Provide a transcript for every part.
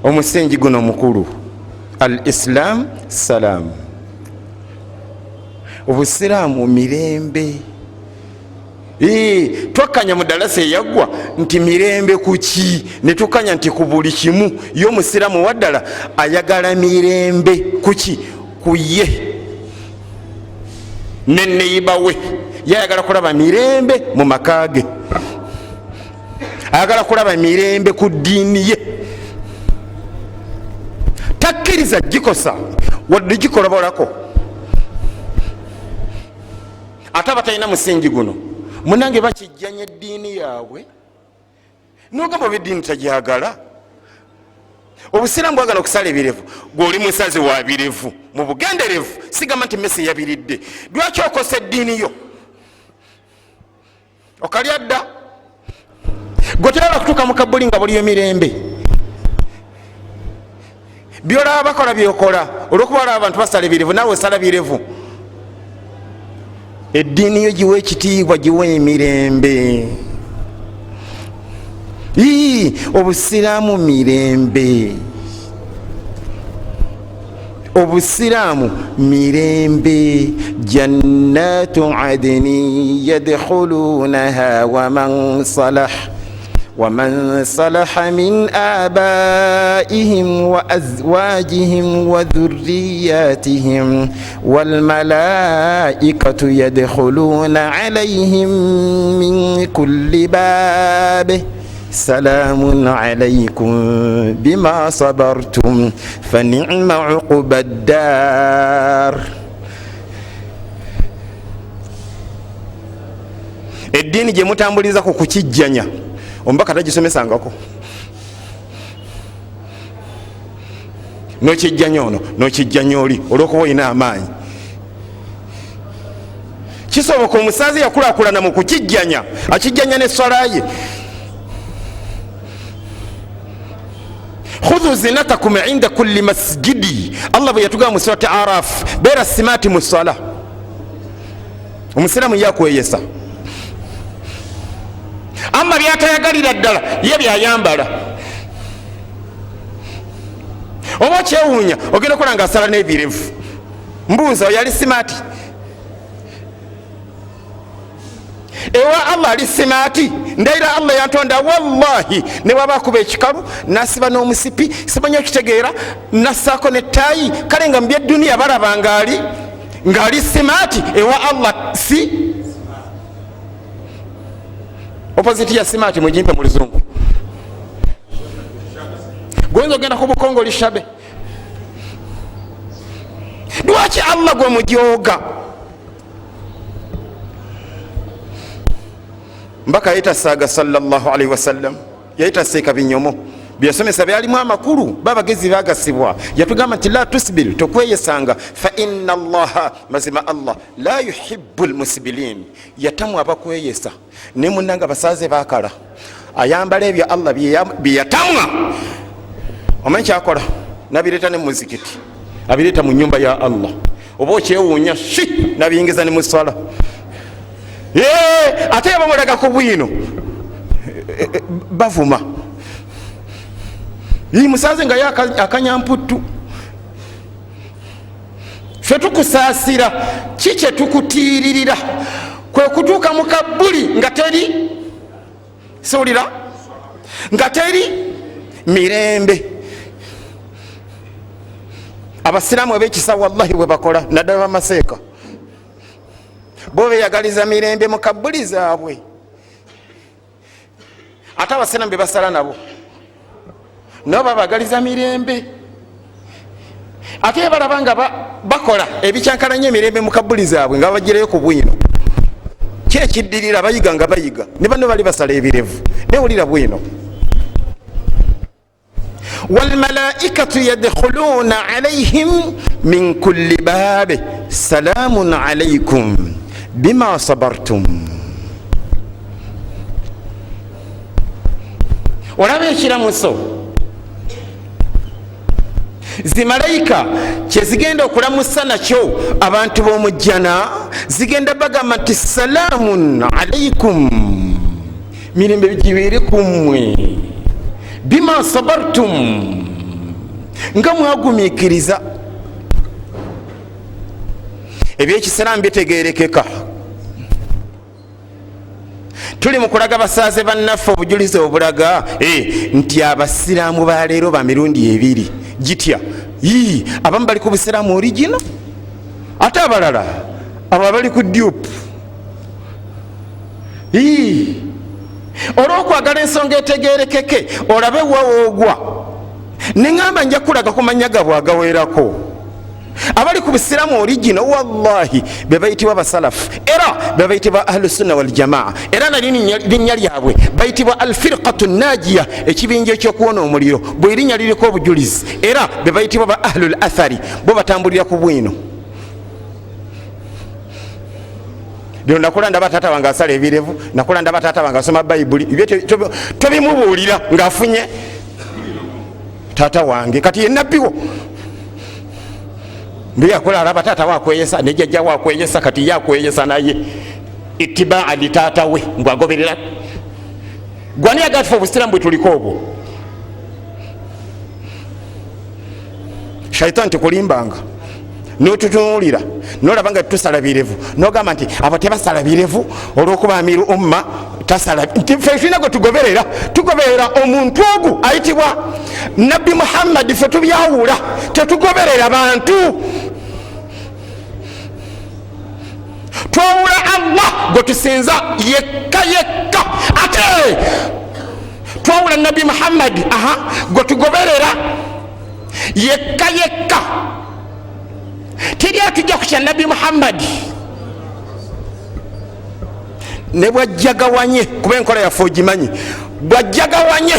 Omusingi guno mukulu, al Islam salam, obusiraamu mirembe. Twakkanya mu dalasa eyaggwa nti mirembe kuki, netukkanya nti ku buli kimu. Ye omusiraamu waddala ayagala mirembe kuki? Ku ye neneyiba we. Ye ayagala kulaba mirembe mu maka ge, ayagala kulaba mirembe ku ddiini ye, takkiriza gikosa wadde gikolobolako. Ate abatalina musingi guno, munange, bakijjanya eddiini yaabwe. Nogamba oba eddiini tagyagala, obusiraamu bwagala okusala ebirevu, gweoli musazi wa birevu mu bugenderevu. Sigamba nti mesi yabiridde. Lwaki okosa eddiini yo? Okalya dda gwe tolaba kutuuka mu kabuli nga buliyo mirembe. Byolaba bakola byokola, olwokuba olaba abantu basala ebirevu, naawe osala birevu. Eddiini yo giwa ekitiibwa, giwa emirembe. Obusiraamu mirembe, obusiraamu mirembe. Jannatu adni yadkhulunaha waman salah ومن صلح من آبائهم وأزواجهم وذرياتهم والملائكة يدخلون عليهم من كل باب سلام عليكم بما صبرتم فنعم عقبى الدار. Eddiini gye mutambuliza ku kukijjanya, omubaka tagisomesangako. Nokijjanya ono, nokijjanya oli, olwokuba olina amaanyi. Kisoboka omusazi yakulakulana mu kukijjanya, akijjanya neswala ye. Khudhu zinatakum inda kulli masjidi, Allah bwe yatugamba mu surati Araf, beera simaati mu swala. Omusiraamu ye akweyesa, amma byatayagalira ddala ye byayambala. Oba okyewuunya, ogenda okukola nga asala n'ebirevu. Mbuuza, oyo ali simaati ewa Allah? Ali simaati? Ndayira Allah yantonda, wallahi, newaba akuba ekikalu nasiba n'omusipi, simanyi okitegeera, nassaako nettaayi, kale nga mubyedduniya balaba ngaali ngaali simaati, ewa Allah si opposite ya simaati. Mugimpe mu luzungu. Gwenza ogenda ku bukongo lishabe. Lwaki Allah gwe mujoga? Mbaka yaita saaga sallallahu alaihi wasallam, yayita seeka binyomo. Byeyasomesa byalimu amakulu, babagezi bagasibwa. Yatugamba nti la tusbil, tokweyesanga, fa inna Allaha, mazima Allah, la yuhibu lmusbilin, yatamu abakweyesa. Ne munanga basaze bakala, ayambala ebyo Allah byeyatamwa. Omanyi kyakola? Nabireeta ne muzikiti, abireeta mu nyumba ya Allah. Oba okyewuunya, shi nabiyingiza ne muswala, ate yabamulaga ku bwino bavuma musaze nga ye akanyamputtu. Fe tukusaasira, ki kye tukutiiririra kwe kutuuka mu kabbuli nga teri siwulira, nga teri mirembe. Abasiraamu abekisa, wallahi, bwe bakola, naddala bamaseeka, bo beyagaliza mirembe mu kabbuli zaabwe. Ate abasiraamu be basala nabo, nabo babagaliza mirembe. Ate balaba nga bakola ebikyankalanya emirembe mu kabbuli zaabwe, nga babagirayo ku bwino. Kyekiddirira, bayiga nga bayiga, ne bano bali basala ebirevu newulira bwino. Walmalaikatu yadkhuluna alaihim min kulli babe salamun alaikum bima sabartum. Olaba ekiramuso zimalayika kyezigenda okulamusa nakyo abantu b'omujjana, zigenda bagamba nti salaamun alaikum, mirembe gibeere ku mmwe, bima sabartum. Nga mwagumiikiriza. Ebyekisiraamu bitegeerekeka. Tuli mu kulaga basaaze bannaffe obujulizi obulaga nti abasiraamu ba leero ba mirundi ebiri. Gitya? Yii, abamu bali ku busiraamu origino, ate abalala abo abali ku dupe. Yii, olw'okwagala ensonga etegeerekeke olabe wa woogwa, ne ŋŋamba nja kulaga ku mannya gaabwe agawerako. Abali ku busiraamu origino wallahi be bayitibwa basalafu, era be bayitibwa ahlusunna waljamaa, era nali linnya lyabwe bayitibwa alfirqatu najiya, ekibinja ekyokuwona omuliro. Bwe linnya liriko obujulizi, era be bayitibwa ba ahlul athari, bo batambulira ku bwino. Bino nakula ndaba taata wange asala ebirevu, nakula ndaba taata wange asoma bayibuli, ebyo tobimubuulira ng'afunye taata wange kati ye nabbiwo. Mbu yakola alaba taata we akweyesa ne jjajja we akweyesa, kati ye akweyesa naye itibaa li taata we, mbu agoberera gwani agatifa obusiraamu bwe tuliko obwo. Shaitani tekulimbanga notutunuulira nolaba nga tusala birevu nogamba nti abo tebasala birevu olwokuba amiru umma tasala. Nti ffe tulina gwe tugoberera, tugoberera omuntu ogu ayitibwa Nabbi Muhammadi. Ffe tubyawula, tetugoberera bantu, twawula Allah gwe tusinza yekka yekka, ate twawula Nabbi Muhammadi aha gwe tugoberera yekka yekka. Teri atujja ku kya Nabbi Muhammadi ne bwajjagawanye, kuba enkola yaffe ogimanyi, bwajjagawanye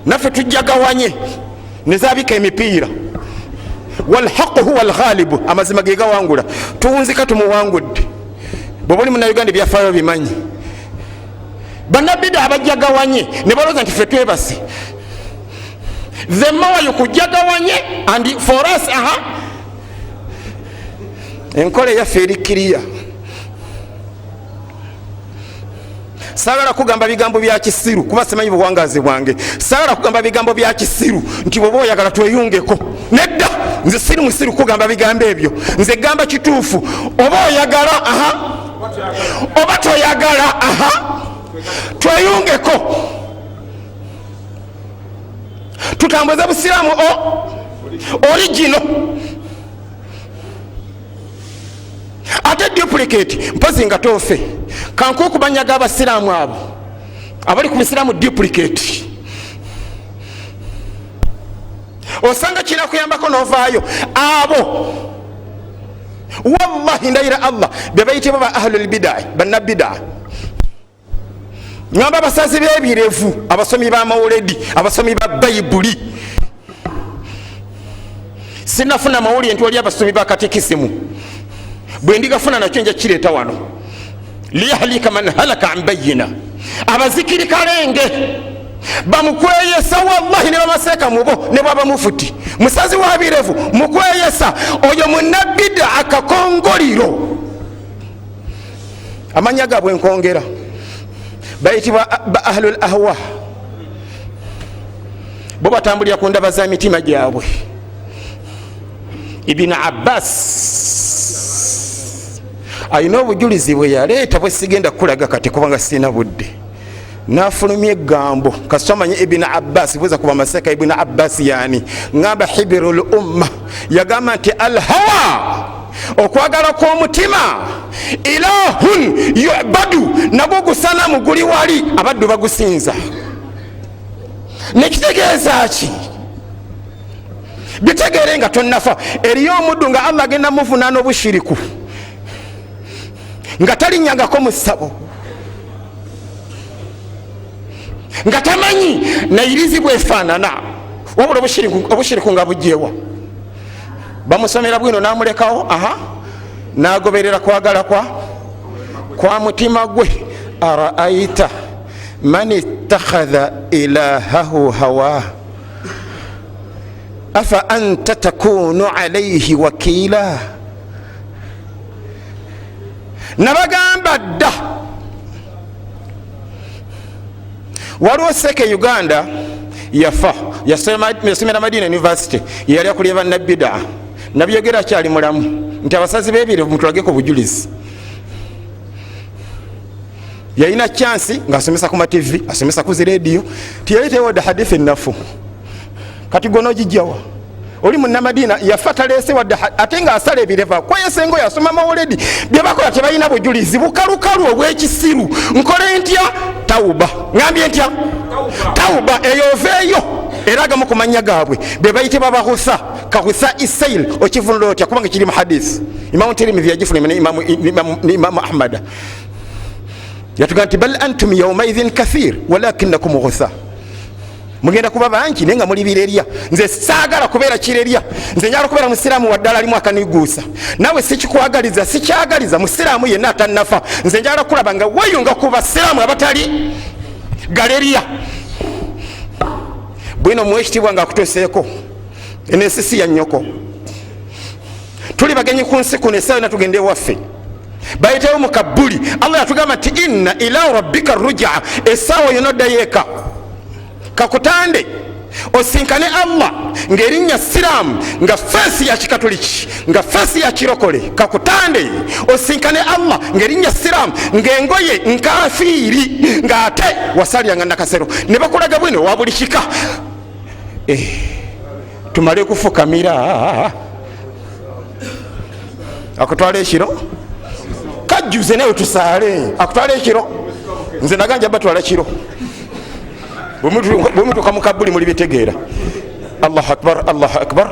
naffe tujjagawanye nezabika emipiira. Walhaqu huwa alghalibu, amazima ge gawangula. Tuwunzika tumuwangudde. Bw'oba oli munnayuganda ebyafaayo bimanyi. Bannabida abajjagawanye ne balowooza nti ffe twebase. The more you kujjagawanye and for us aha enkola eyaffe eri kiriya. Saagala kugamba bigambo bya kisiru kuba simanyi buwangazi bwange. Saagala kugamba bigambo bya kisiru nti bw'oba oyagala tweyungeko. Nedda, nze siri musiru kugamba bigambo ebyo. Nze gamba kituufu, oba oyagala aha oba toyagala aha tweyungeko, tutambuze busiraamu o origino. Ate duplicate mpozi nga tofe kanku okubanyaga abasiraamu abo abali ku busiraamu duplicate, osanga kinakuyambako novaayo. Abo wallahi ndayira Allah be bayitibwa ba ahlul bidai, bannabidaa. Ngamba abasazi b'ebirevu, abasomi b'amawuledi, abasomi ba bayibuli. Sinafuna mawulire nti wali abasomi ba katikisimu, bwe ndigafuna nakyo nja kireeta wano. Liyahlika man halaka an bayina. Abazikiri kalenge bamukweyesa wallahi ne bamaseeka mubo ne bwaba mufuti musazi wa birevu mukweyesa oyo munnabida akakongoliro. Amanya gaabwe nkongera bayitibwa ba ahlul ahwa, bo batambulira ku ndaba za mitima gyabwe. Ibini Abbas alina obujulizi bwe yaleeta bwe sigenda kukulaga kati kubanga sirina budde. Nafulumya eggambo kasita omanye Ibini Abbas, buuza kuba maseka Ibini Abbas yani ngamba hibirul umma, yagamba nti alhawa, okwagala kw'omutima, ilahun yubadu, nagwo gusanamu guli wali abaddu bagusinza. Nekitegeeza ki? Bitegeere nga tonnafa. Eriyo omuddu nga Allah agenda muvunaana obushiriku nga talinnyangako mu ssabo, nga tamanyi nairizi bwefaanana, wabula obushiriku nga bujjewa bamusomera bwino namulekawo aha nagoberera kwagala kwa mutima gwe. Araaita man ittakhadha ilahahu hawa afa anta takunu alaihi wakiila. Nabagamba dda waliwo seke Uganda yafa, Yasomera Madina University, yeyali akulya bannabidaa. Nabyogera akyali mulamu nti abasazi b'ebirevu mutulage ku bujulizi. Yalina chansi ng'asomesa ku mativi, asomesa ku zirediyo, tiyali tewadde hadithi nafu. Kati gwe onogijjawa? Oli munnamadina yafa taleese wadde, ate ng'asala ebirevu, akweyesa engoye, asoma mawuledi. Bye bakola tebalina bujulizi, bukalukalu obw'ekisiru. Nkole ntya? Tawuba. Ngambye ntya? Tawuba. Eyo oveeyo. Era agamu ku mannya gaabwe be bayitibwa bahusa, kahusa isail. Okivunula otya? Kubanga kiri mu hadith, Imamu Tirimizi yagifuna ne Imamu Ahmada. Yatuga nti bal antum yaumaidhin kathir walakinakum ghutha, mugenda kuba bangi naye nga muli birerya. Nze saagala kubeera kirerya, nze njagala kubeera musiraamu waddala alimu akaniguusa. Nawe sikikwagaliza, sikyagaliza musiraamu yenna atannafa. Nze njagala kulaba nga weyunga ku basiraamu abatali galerya. Bwino muwa ekitiibwa nga akutuuseeko. Eno ensi si ya nnyoko, tuli bagenyi ku nsi kuno. Essaawa yonna tugenda ewaffe, bayitewo mu kabbuli. Allah yatugamba nti inna ila rabbika rujaa. Essaawa yonna oddayo eka, kakutande osinkane Allah ng'erinnya siraamu, nga feesi ya kikatuliki, nga feesi ya kirokole. Kakutande osinkane Allah ng'erinnya siraamu, ng'engoye nkafiiri, ng'ate wasalyanga nakasero ne bakulaga bwino wa buli kika. Tumale kufukamira, akutwala ekiro kajjuze nawe tusaale, akutwala ekiro. Nze naganja batwala kiro, bwemutuuka mu kabuli muli bitegeera. Allahu akbar, Allahu akbar.